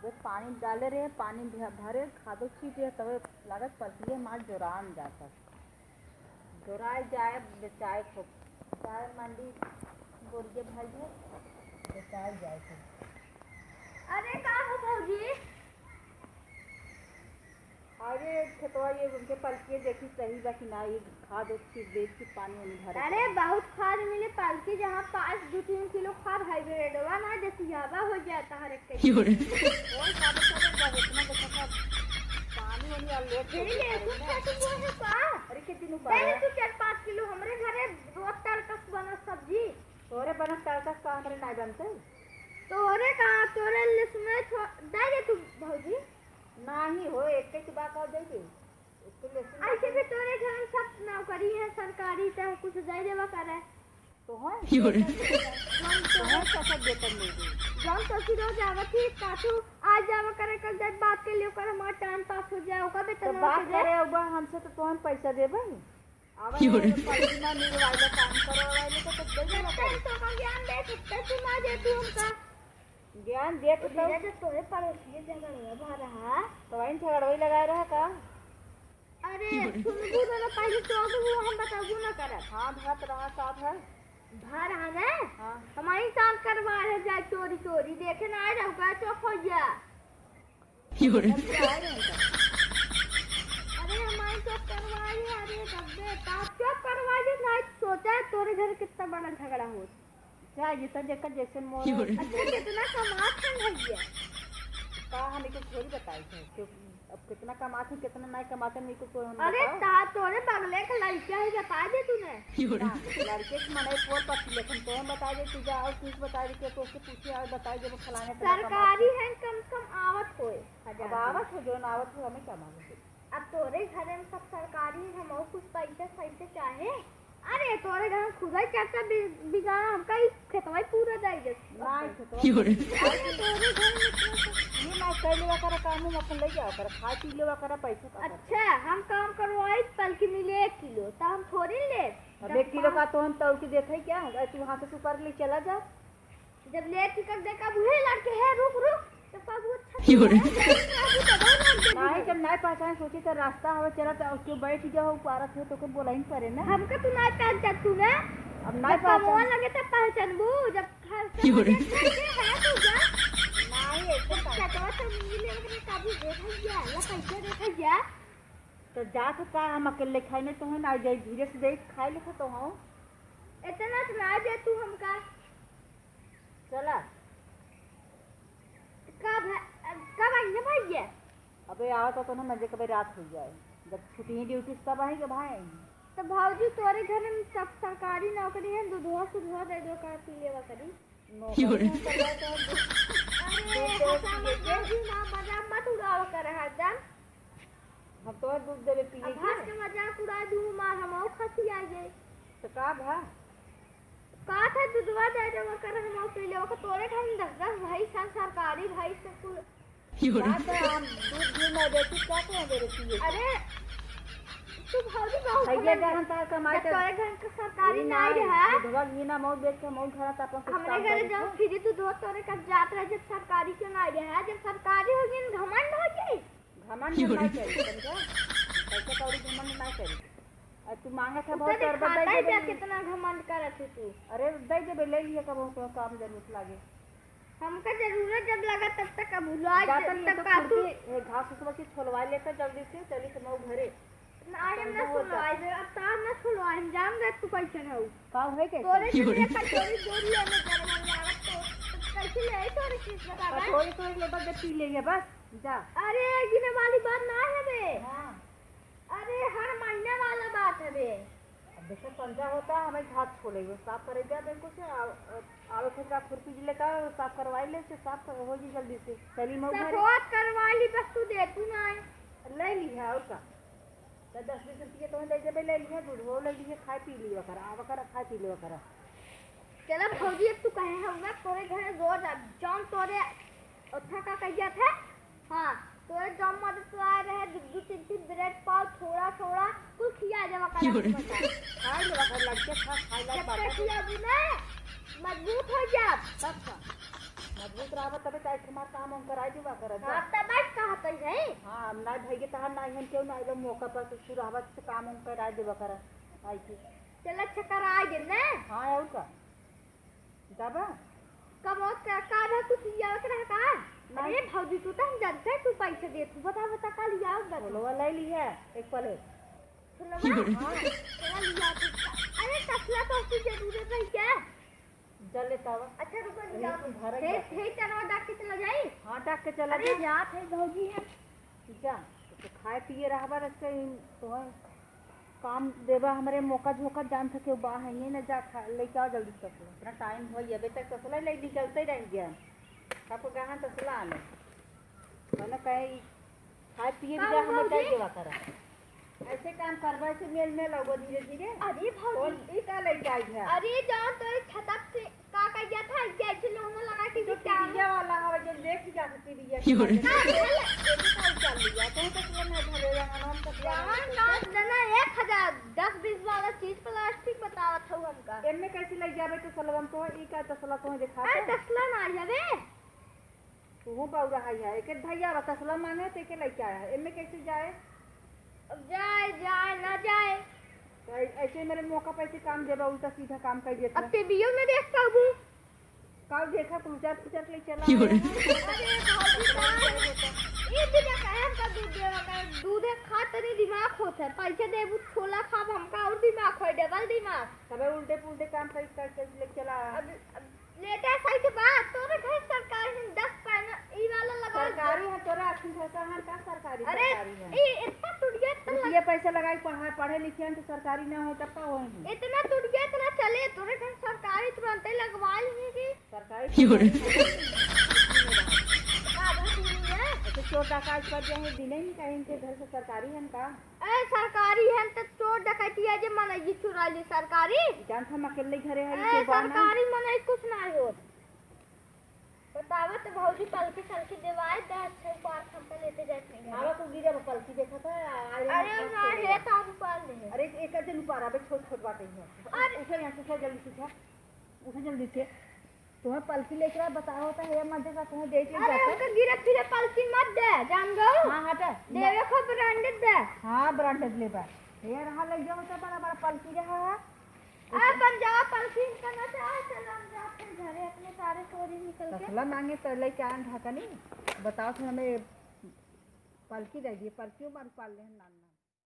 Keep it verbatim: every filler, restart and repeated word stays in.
वो पानी डाले रहे, पानी भ-, भरे, खादो छीटे, तबे लागत पलकिए मार जोरान जाता। जोराए जाए, बेचाए खूब। जाए मंडी, गोरिये भाई है, बेचाए जाए खूब। अरे का हो भौजी? अरे खेतवा ये उनके पलकिए देखी सही बा कि ना, ये खाद उद चीज देख के पानी उनी भरे अरे के। बहुत खाद मिले पलकी, जहाँ पाँच दो तीन किलो खाद हाइब्रिडवा ना जसियाबा हो जाता हर एक के। यो रे। ओए, का बता रहे, बस इतना देखा था, पानी उनी और लेट हो तेरे गया लिए था कुछ ना। खाते हुए है का? अरे, कितनी दे दे बार? तू चार पाँच किलो, हमरे घरे रोज तड़कस बनत सब्जी। तोरे बनत तड़कस का हमरे नाई बनते? तोरे का, तोरे लिए सुने छो-, दे दे तू भौजी। नाही हो, एक के बा का दे दे। एक के लिए सुने ऐसे छो-, भी तोरे घर में सब नौकरी है सरकारी, तो कुछ दे देवा करे। तो है? यो रे। हम तो तोहर का सब वेतन मिल गई। जौन तो की रोज आवत ही, काठू आ जावा करे, कल जब बात के लिए ओकर हमार टाइम पास हो जाए, ओकर तो वेतन बात हो जाए। करे, अब हमसे तो तोहन पैसा देबे। आवे यो रे। है, पलकी ना मिलवाइले, काम करवाइले, तो तब दे देला तो करे। तो का ज्ञान दे, तो तू ना दे तू हमका। ज्ञान दे तो तो धीरे से तोरे पड़ोसी के झगड़वा भा रहा। तो वहीं झगड़वा ही लगा रहा का? अरे, सुनबू ना, पहले तो अब वो हम बताबू ना करत। हाँ, भात रहा, साफ है। भा रहा ना? हाँ। हमारी साफ करवा रहे जाए चोरी चोरी, देखे ना आए रहुआ, चुप हो गया। यो रे। अरे, हमारी चुप करवा रही, अरे, तब बे, ता चुप करवा रही, ना सोचा है तोरे घर कितना बड़ा झगड़ा हो। जा, ये तो जेकर जैसे मोर यो रे। अच्छा, कितना कमात है भैया? का हम एके थोड़ी बताई थे, क्योंकि अब कितना कमात है, कितना नहीं कमाते, नहीं को कोई हम अरे, बताओ। ता तोरे बगले के लड़का है, बता दे तूने। यो रे। ना, लड़के के मने पोर पक्षी लेकिन तो हम बता दे, तू जा और कुछ बता दे, कि तो उससे पूछे और बता दे, वो फलाने इतना कमात सरकारी है। है, कम से कम आवत होए, अब हजार। आवत हो, जो ना आवत हो, हमें क्या मालूम। अब तोरे घरे में सब सरकारी है, हम और कुछ पैसा सैसा चाहे? अरे, तोरे घर में खुदा ही चार चार बि-, बिगाड़ा, हमका ही खेतवा ही पूरा जाए जैसे। ना, खेतवा यो रे। अरे, तोरे घर में इतना सब ये ना कर लेवा करा काम, हम अपन ले जावा करा, खा पी लेवा करा, पैसा का अच्छा, हम काम करवाई, पलकी मिले एक किलो, तो हम थोड़ी ले। अब एक किलो का तो हम तौल के देखे क्या? अगर तू वहाँ से सुपारी ले चला जा। जब ले टिकट दे, कब उहे लड़के है, "रुक, रुक," तो कब वो अच्छा यो रे। से है, जब वो लड़के नहीं, है। जब नहीं पहचान, सोचे तो रास्ता हवे, चला तो क्यों बैठ जाओ, पारत हो तो के बोला ही पड़े ना। हमका तू नहीं पहचान तू ना। अब नहीं जब पहचान। कमवा लगे तब पहचानबू, जब घर से यो रे। लगे, घर के है तू जा। नहीं, ऐसे जब पहचान। चटवा से मिले, ओकरे काबू दे भैया, या पैसा दे भैया। तो जा तो का, हम अकेले खाई नहीं तो है ना, जाई धीरे से जाई, खाई लेखा तो हो। इतना सुना दे तू हमका। चला। कब है, कब आइए भैया? अबे आवत तो ना मजे कबे रात हो जाए, जब छुट्टी ड्यूटी से तब आएंगे भाई। तो भौजी तोरे घर में सब सरकारी नौकरी है, दूधवा सुधवा दे दो का पी लेवा करी। नौकरी योरे। में करवा तो हम दूध, अरे दूध देवे हसन पिए के। भौजी ना मजाक मत उड़ावा कर हरदम। हम तो दूध देवे पिए अब के। हंस के मजाक उड़ा दू मार हम खसी आ गए। तो का भा? का था दूधवा दे दे ओकर हम पी ले ओकर तोरे घर में दस दस भैंस है, सरकारी भैंस से कुल। योरे। का तो हम दूध भी ना देती, का तो दे रही है? अरे, तू भौजी बहुत भैया सुंदर जहाँ है। तार कमाई जब तो तोरे घर के सरकारी ई ना ना रहा। दूधवा घी ना मऊ बेच के मऊ घर त अपन कुछ हमरे काम घरे करी जब तो। फ्री दूधवा तोरे कब जात रहे, जब सरकारी क्यों ना रहा? जब सरकारी हो गई, घमंड हो गई। घमंड योरे। ना करी, समझा? पैसा कौड़ी घमंड ना करी। और तू मांगत है उसे बहुत शरबत, दिखाता दे है क्या देबे। कितना घमंड करत है तू। अरे, दे देबे, ले लिया, कब हमको काम जरूरत लागे। हमका जरूरत जब लगा तब तक अब भुला जाता नहीं तब तो का तू खुरपी, ए, घास उस वक्त छोलवा लेता जल्दी से, चली तो मऊ घरे। ना, हम ना ठंडा होता। छोलवाई दे, अब तार ना छोलवाई, हम जान दे तू कैसे हऊ। का है कैसे? तोरे योरे। जैसे कटोरी डोरी हमें जरवन लागत तो, तो कैसे ले आई तोरे चीज बतावे? कटोरी तो एक लोटा दे पी लेंगे बस, जा। अरे, गिने वाली बात ना है बे। हाँ। अरे, हर महीने वाला बात है बे। अब देखो, संझा होता, हमें घास छोले, वो साफ करे जा, बिल्कुल से, आ-, आ-, आवे फिर का खुरपी जिले का, वो साफ करवाई ले, से साफ कर, हो जी जल्दी से। चली मऊ घरे। सफोत करवा ली, बस तू दे, तू ना आए। ले ली है, और का? तो दस बीस रुपये तो दे देबे, ले ली है, दूध वो ले ली है, खाए पी लियो कर, आवा कर, खाए पी लियो कर। चला भौजी, अब तू कहे हम ना तोरे घरे रोज आ, जौन तोरे ओथा का कह जात है, हाँ, तोरे जौन मदद तो आए रहे, दू दू तीन तीन ब्रेड पाव, थोड़ा थोड़ा, कुल खिया देवा कर योरे। बता। खाए लेवा कर लड़के खा, खाए लायक जब बात तक है। खियाबू ना, मजबूत हो जाब। अच्छा। मजबूत रहबा तबे तो आई हमार काम हम कराई देबा करत जा। हाँ, तब आज कहा तो है। हाँ, हम ना भैया तहार ना हम क्यों ना आइबा मौका पर, तो तू रहबा तो काम हम कराई देबा करत। आई थी। चल अच्छा कराई दे ना। हाँ, और का? जाबा? कब और का, का बा कुछ लियावत रहा का? नहीं। अरे भौजी, तू तो हम जानते हैं, तू पैसे दे, तू बता, बता, का लियावत बा तू? बोलो, ले लिया, एक प्लेट। सुनो बा? हाँ। चला लिया तू। अरे तसला तो उसकी जरूरत है क्या? जा लेता आवा। अच्छा, रुको, नहीं, लिया। तू घर हे, जा। हे, चलो, डाक के चला जाई। हाँ, डाक के चला अरे, जा। जात है भौजी है। जा, तो खाए पिए रहबा रस्ते इन, तो है। काम देबा हमरे मौका झोंका, जान सके बा है, ये ना जा खा, लेके आओ जल्दी तसला। इतना टाइम हो, अबे तक तसला ले निकलते रह गया। सबको कहाँ तसला आने? मैंने कहे, ई खाए पिए भी का जा, हुआ हमें दे भौजी? देवा करा। ऐसे काम करबा, ऐसे मेल में लगो धीरे धीरे। अरे भौजी। कौन ई का लइका आई है? अरे जान तो एक छटक से का कह गया था, कैसे लोनो लगा के जो बिकाऊ। टीवीया वाला हवा, जो लेके जा के टीवीया क्यों रे? का बोले? ये भी काम कर लिया, कौन सा काम है घरे, यहाँ नाम का क्या जवान है? काम देना एक हजार, दस बीस वाला चीज प्लास्टिक बतावत हूँ हमका। एमे कैसे ले जाबे तो सलगम तो ई का तसला तो दिखा अरे दे। तसला ना जाबे। तू बौरा है, है। एक एक भैया बा, तसला मांगे तो एक लइका आया है। एमे कैसे जाए? अब जाए, जाए, ना जाए। तो ऐ-, ऐसे मेरे मौका पे ऐसे काम देबा, उल्टा सीधा काम कर देता अब है। टीवीओ में देख पाबू। काल देखा, कुल उचार पुचार ले चला क्यों रे? आया है। अरे, भाभी का। ये बिना कहे हमका दूध देवा का, दूध है, खा तनी दिमाग होत है। पैसे देबू, छोला खाब, हमका और दिमाग होए, डबल दिमाग। तबे उल्टे पुल्टे काम कर, कर, कर ले चला। अब, अब लेटे सही के बात, तोरे घर सरकारी में दस पैन ई वाला लगा दे। सरकारी है, तोरा अखिन भरोसा है का सरकारी, अरे, सरकारी है। ई इतना टुटिया, इतना रुपया पैसा लगाई पढ़ा, पढ़े लिखे हैं तो सरकारी ना हो तब का होई? इतना टुटिया, इतना चले, तोरे घर सरकारी तुरंते लगवा ली की। सरकारी क्यों रे? का बात नहीं है? अच्छा, चोर डकायत कर दिया है, दिने ही कहीं के घर से सरकारी है का? ए, सरकारी है तो चोर डकैती है जे मनई चुरा ली सरकारी। जान हम अकेले घरे है, ए, के बा ना। सरकारी मनई कुछ ना हो। बतावा तो भौजी पलकी सलकी देवाए दे, अच्छा उपहार हमका लेते जाए थे। आवा तू गिरे पलकी देखा था, आ, आ, अरे हम ना, पलकी हे लेवा। तो हम उपहार ले। अरे एक जन उपहार आवे, छोट छोट बाटे है। अरे। उठे यहाँ से, उठे जल्दी से, उठे। उठे जल्दी से। तुम्हें पलकी लेके आ, बताओ तो हे मत देखा, तुम्हें देख के अरे जाता। हमका गिरे फिरे पलकी मत दे, जान गो। हाँ, हटे। देवे को ब्रांडेड दे। हाँ, ब्रांडेड लेबा। हे रहा लग जाओ तो बड़ा बड़ा पलकी रहा है। अपन जाओ पलकी करना चाहे, चलो हम जाते हैं घरे अपने सारे चोरी निकल के। तसला मांगे तो लेके आन ढाकनी, बताओ तो हमें पलकी दे दिए, पलकियों मार पाल ले नाना।